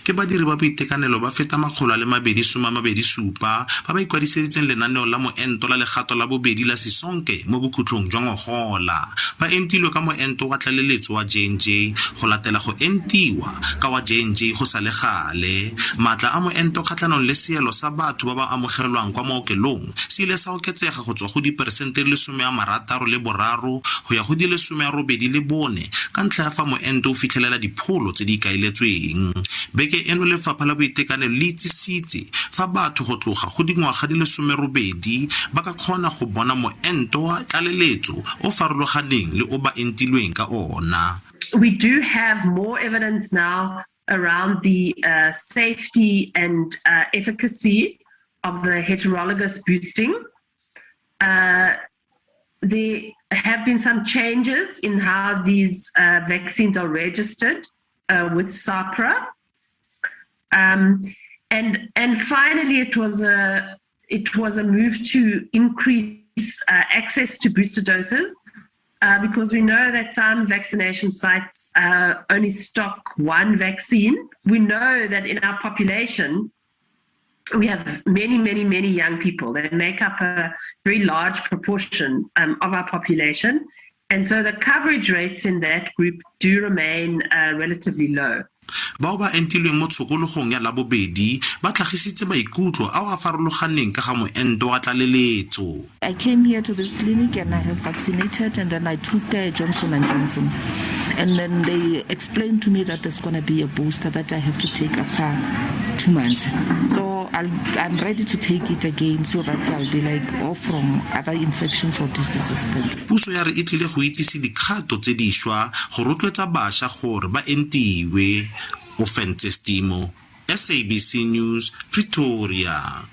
Ke badiri ba boitekanelo ba feta 227 ba ba ikwadiseditseng lenaneo la moento la legato la bobedi la Sisonke mo bokhutlong jwa ngogola. Ba entilwe ka moento wa tlaleletso wa JNJ go latela go entiwa ka wa JNJ go sa le gale. Maatla a moento kgatlhanong le seelo sa batho ba ba amogelwang kwa maokelong se ile sa oketsega go tswa go diperesente di le 63 go ya go di le 84 ka ntlha ya fa moento o fitlhelela dipholo tse di ikaeletsweng. Beke eno Lefapha la Boitekanelo le itsisitse fa batho go tloga go dingwaga di le 18 ba ka kgona go bona moento wa tlaleletso o farologaneng le o ba entilweng ka ona. We do have more evidence now around the safety and efficacy of the heterologous boosting. There have been some changes in how these vaccines are registered with SAHPRA. And finally, it was a move to increase access to booster doses, because we know that some vaccination sites only stock one vaccine. We know that in our population, we have many, many, many young people that make up a very large proportion of our population. And so the coverage rates in that group do remain relatively low. Bao ba entilweng mo tshokologong ya Labobedi ba tlhagisitse maikutlo ao a farologaneng ka ga moento wa tlaleletso. I came here to this clinic and I have vaccinated, and then I took Johnson and Johnson. And then they explained to me that there's going to be a booster that I have to take after 2 months. So I'm ready to take it again so that I'll be like off from other infections or diseases. Puso ya re e tlile go itsise dikgato tse dišwa go rotloetsa bašwa gore ba entiwe. Ofentse Stimo, SABC News, Pretoria.